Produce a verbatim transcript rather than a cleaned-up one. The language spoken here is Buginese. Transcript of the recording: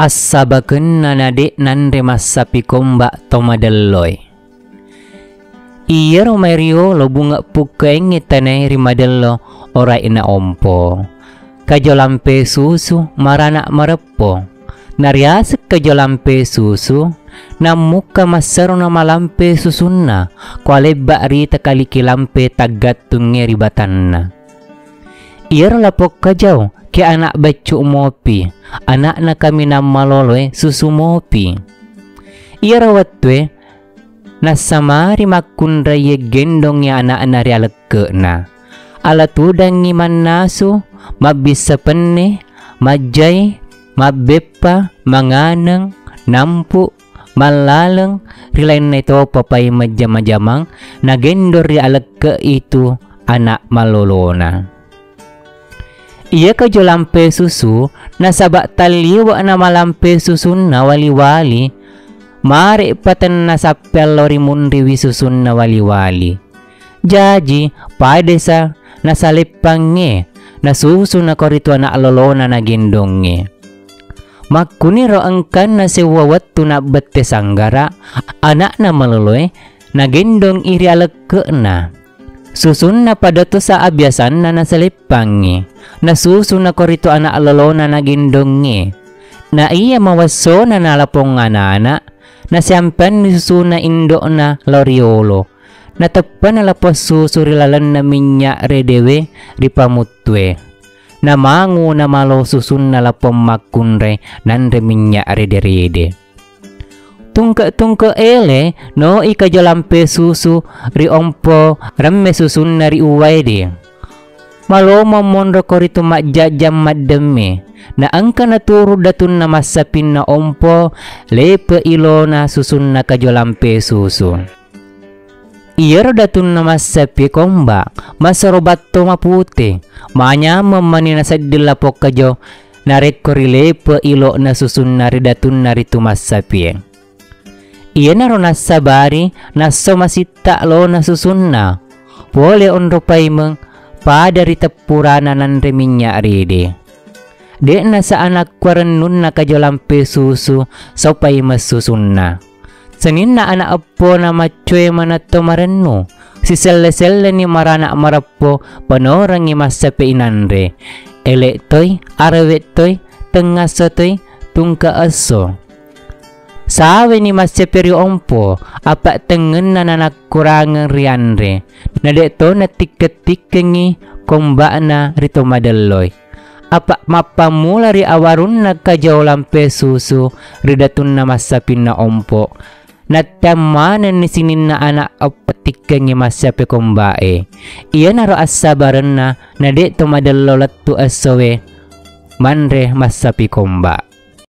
Assabakenna na de' nanre massapi komba to madelloe. Iyaro mai riolo bunge' pukkaengnge tanae ri madello orae'na ompo. Kajo lampe susu marana' mareppo. Nariaseng kajo lampe susu, nammukka massero na malampe susunna, ko alebba' rita kaliki lampe taggattungnge ri batanna. Iyaro lapong kajau, ke ana' beccu' mopi, ana'na kaminang maloloe susu mopi. Iyaro wettue, nassamari makkunraie gendongngi ana'na ri alekke'na. Ala tudangngi mannasu, mabbissa penne, majjai, mabbeppa, manganeng, nampu', mallaleng, ri lainna topa paimeng jama-jamang nagendong ri alekke'i tu ana' malolona. Iya kajo lampe susu, nasaba' talliwe' na malampe susunna wali-wali, mare' patenna sappeang lao ri munriwi susunna wali-wali. Jaji, padesa nasaleppangnge, nasusu nakoritu ana' lolona nagendongnge. Makkuniro engkanna sewwa wettu nabbette sanggara, ana'na maloloe nagendong i ri alekke'na. Susunna pada tosa abiasanna nasaleppangngi, nasusu nakoritu ana' lolona nagendongnge. Na iya mawessona nalapong anana', nasiampeanni susuna indo'na lao riolo. Nateppana lapong susu ri lalenna minnya' redewe ri pamuttue. Namangu namalo susunna lapong makkunrai nanre minnya' rede-rede. Tungke-tungke ele, noi kajo lampe susu ri ompo remme susunna ri uwaede. Malomo monro koritu majjajjang maddemme, na engka naturu datunna massapinna ompo, lepe ilona susunna kajo lampe susu. Iyaro datunna massapi komba, masero batto mapute, manyameng mani nasedding lapong kajo, narekko rilepe ilo'na susunna ri datunna ritu massapie. Iyanaro nassabari, nasso masitta lona susunna. Pole onro paimeng, pada ri teppurana nanre minnya' rede. De'na sa anakku arennunna kajo lampe susu, sopai messusunna. Seninna ana' eppona maccoe manetto marennu, siselle-selleni marana' mareppo, panorengngi massape inanre. Ele' toi, arewe' toi, tengngasso toi, tungke esso. Saweni massape ri ompo, apa' tengngenna nanakkurangeng rianre. Nade' to nattikkeng-tikkengngi komba'na ri to madelloi. Apa' mappammula ri awarunna kajau lampe susu ri datunna massapinna ompo. Natteang manenni sininna ana' eppa tikkengngi massape komba'e. Iyanaro assabarenna nade' to madello lettu essowe manre massapi komba'.